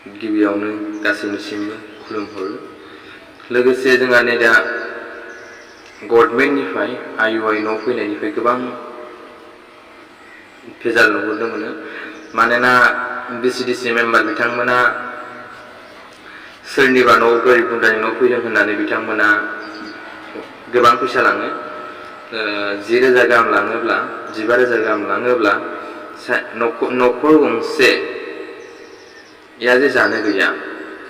गिबियावनो गासैनिसिमबो खुलुमहरो। लोगोसे जोंहा नै दा गभर्नमेन्टनिफ्राय IUI न' फैनायनिफ्राय गोबां भेजाल नुहुरनो मोनो। मानोना BCDC मेम्बार बिथांमोना सोरनिबा न' गोरिब गुन्द्रानि न' फैदों होननानै बिथांमोना गोबां फैसा लाङो। 10,000 गाहाम लाङोब्ला 15,000 गाहाम लाङोब्ला न'खर गंसे जे जानो गैया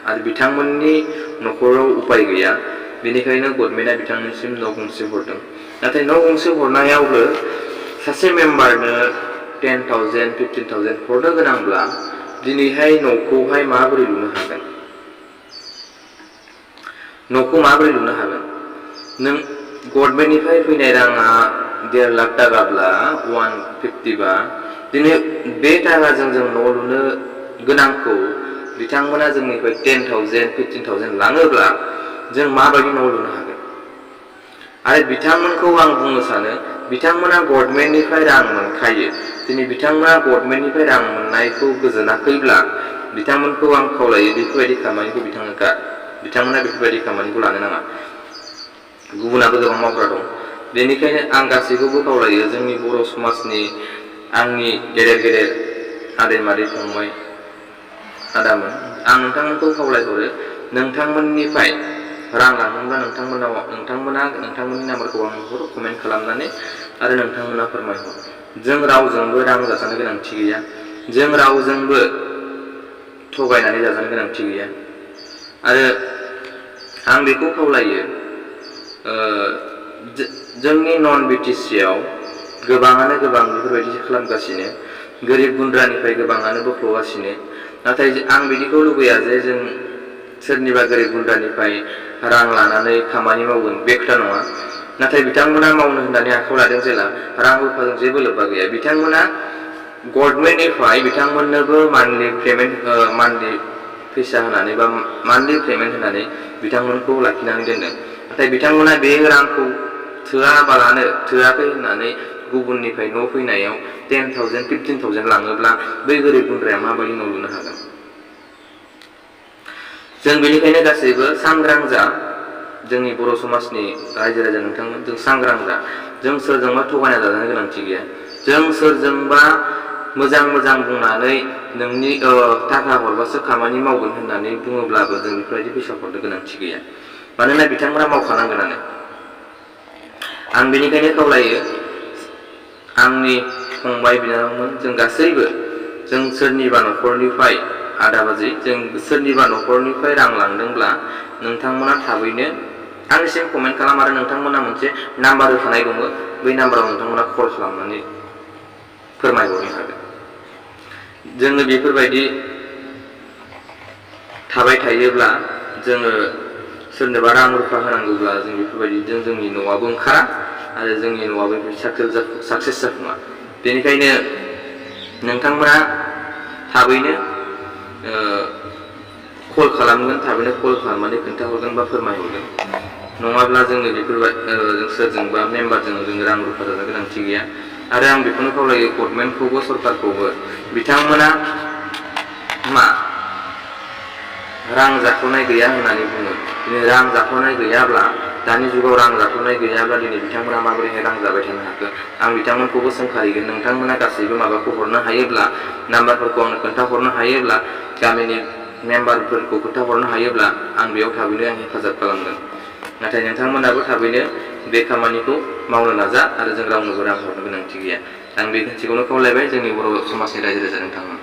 आरो बिथांमोननि न'खराव उपाय गैया, बेनिखायनो गभर्नमेन्टआ बिथांमोननिसिम न' गंसे हरदों। नाथाय न' गंसे हरनायावबो सासे मेम्बारनो 10,000 15,000 हरनो गोनांब्ला दिनैहाय न'खौहाय माबोरै लुनो हागोन? न'खौ माबोरै लुनो हागोन? नों गभर्नमेन्टनिफ्राय फैनाय राङा 1.5 लाख थाखाब्ला 150 बा दिनै बे थाखाजों जों न' लुनो गोनांखौ बिथांमोना जोंनिफ्राय 10,000 15,000 लाङोब्ला जों माबायदि न' लुनो हागोन? आरो बिथांमोनखौ आं बुंनो सानो, बिथांमोना गभर्नमेन्टनिफ्राय रां मोनखायो। दिनै बिथांमोना गभर्नमेन्टनिफ्राय रां मोननायखौ गोजोनाखैब्ला बिथांमोनखौ आं खावलायो बेफोरबायदि खामानिखौ बिथांमोना बेफोरबायदि खामानिखौ लानो नाङा। गुबुनाबो गोबां मावग्रा दं। बेनिखायनो आं गासैखौबो खावलायो, जोंनि बर' समाजनि आंनि गेदेर आदै मादै फंबाय आदामोन, आं नोंथांमोनखौ खावलायहरो, नोंथांमोननिफ्राय रां लांदोंब्ला नोंथांमोननि नाम्बारखौ आंनो हर, कमेन्ट खालामनानै, आरो नोंथांमोना फोरमायहर। जों रावजोंबो रां जाजानो गोनांथि गैया। जों रावजोंबो थगायनानै जाजानो गोनांथि गैया। आरो आं बेखौ खावलायो, जोंनि नन BTC आव गोबाङानो गोबां बेफोरबायदि खालामगासिनो, गोरिब गुन्द्रानिफ्राय गोबाङानो बोख्ल'गासिनो। नाथाय आं बिदिखौ लुबैया जे जों सोरनिबा गोरिब गुन्द्रानिफ्राय रां लानानै खामानि मावगोन, बे खोथा नङा। नाथाय बिथांमोना मावनो होननानै आखायाव लादों जेला रां रुफाजों जेबो लोब्बा गैया। बिथांमोना गभर्नमेन्टनिफ्राय बिथांमोननोबो मान्थलि फैसा होनानै बा मान्थलि पेमेन्ट होनानै बिथांमोनखौ लाखिनानै दोनदों। नाथाय बिथांमोना बे रांखौ थोआखै होननानै गुबुननिफ्राय न' फैनायाव 10,000 15,000 लाङोब्ला बै गोरिब गुन्द्राया माबायदि न' लुनो हागोन? जों बेनिखायनो गासैबो सांग्रां जा, जोंनि बर' समाजनि रायजो राजा नोंथांमोन, जों सांग्रां जा। जों सोरजोंबा थगायना जाजानो गोनांथि गैया। जों सोरजोंबा मोजां बुंनानै नोंनि थाखा हरबासो खामानि मावगोन होननानै बुङोब्लाबो जों बेफोरबायदि फैसा हरनो गोनांथि गैया। मानोना बिथांमोना मावखानांगोनानो। आं बेनिखायनो खावलायो, आंनि फंबाय बिनानावमोन, जों गासैबो जों सोरनिबा न'खरनिफ्राय आदा बाजै जों सोरनिबा न'खरनिफ्राय रां लांदोंब्ला नोंथांमोना थाबैनो आंनिसिम कमेन्ट खालाम, आरो नोंथांमोना मोनसे नाम्बार होखानाय दङ, बै नाम्बाराव नोंथांमोना कल खालामनानै फोरमायहरनो हागोन। जोङो बेफोरबायदि थाबाय थायोब्ला जोङो सोरनोबा रां रुफा होनांगौब्ला जों बेफोरबायदिजों जोंनि न'आबो ओंखारा आरो जोंनि न'आबो साक्सेस जाफुङा। बेनिखायनो नोंथांमोना थाबैनो कल खालामनानै खोन्थाहरगोन बा फोरमायहरगोन। नङाब्ला जोङो जों सोरजोंबा मेम्बारजों जों रां रुफा जानो गोनांथि गैया। आरो आं बेखौनो खावलायो गभर्नमेन्टखौबो सरकारखौबो, बिथांमोना रां जाख्ल'नाय गैया होननानै बुङो। दिनै रां जाख्ल'नाय गैयाब्ला, दानि जुगाव रां जाख्ल'नाय गैयाब्ला दिनै बिथांमोना माबोरैहाय रां जाबाय थानो हाखो? आं बिथांमोनखौबो सोंखारिगोन, नोंथांमोना गासैबो माबाखौ हरनो हायोब्ला, नाम्बारफोरखौ आंनो खोन्थाहरनो हायोब्ला, गामिनि मेम्बारफोरखौ खोन्थाहरनो हायोब्ला आं बेयाव थाबैनो हेफाजाब खालामगोन। नाथाय नोंथांमोनाबो थाबैनो बे खामानिखौ मावनो नाजा, आरो जों रावनोबो रां हरनो गोनांथि गैया। आं बे खोथिखौनो खावलायबाय जोंनि बर' समाजनि रायजो राजा नोंथांमोन।